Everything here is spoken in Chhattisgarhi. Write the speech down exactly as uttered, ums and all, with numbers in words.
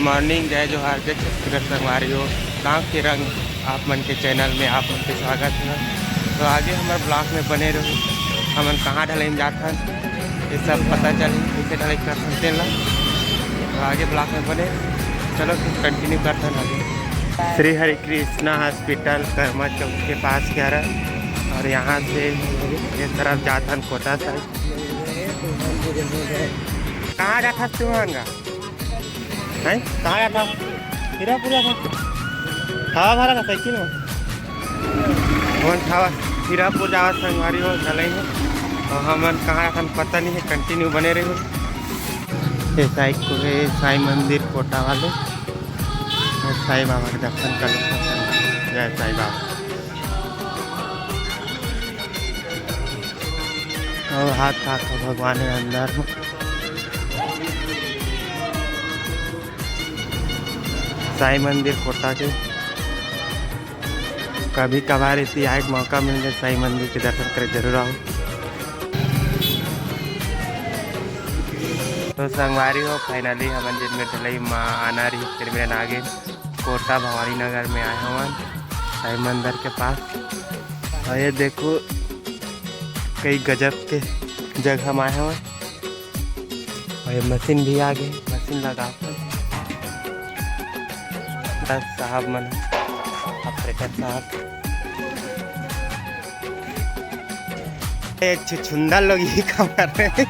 मॉर्निंग, जय जोहार, जय छत्तीसगढ़ संगवारी हो। गाँव के रंग आप मन के चैनल में आप मन के स्वागत है। तो आगे हमर ब्लॉग में बने रहो, हमन कहाँ ढलाई में जात हन, ये सब पता चली, कैसे ढलाई करथन तेन ला। तो आगे ब्लॉग में बने, चलो फिर कंटिन्यू करथन आगे। श्री हरि कृष्णा हॉस्पिटल कर्मा चौक के पास के हरा, और यहाँ से ये तरफ जात हन कोटा साइड। कहाँ जात हस तू, महंगा? हैं? कहाँ जात हस? हीरापुर जात हस? हवा भरा था साइकिल में। कौन था? हीरापुर जावत संगवारी हो, चले हैं। और हमन कहाँ रहन पता नहीं है, कंटिन्यू बने रहो। ये साई को है, साई मंदिर कोटा वाले। और साई बाबा के दर्शन कर लो। जय साई बाबा। और हाथ हाथ भगवान है अंदर में। साई मंदिर कोटा के कभी कभार इति आए के मौका मिल जाए, साई मंदिर के दर्शन करे जरूर आओ। तो संगवारी हो, finally हमन जेन मेर ढलई म आना रही, तेन मेर आ गे। कोटा भवानी नगर में आए हवन साई मंदिर के पास। और ये देखो, कई गजब के जगह में आए हवन। और ये मशीन भी आ गे, मशीन लगा। बस साहब मन, ऑपरेटर साहब। ए, छुछुंदर लोग ये काम कर रहे हैं।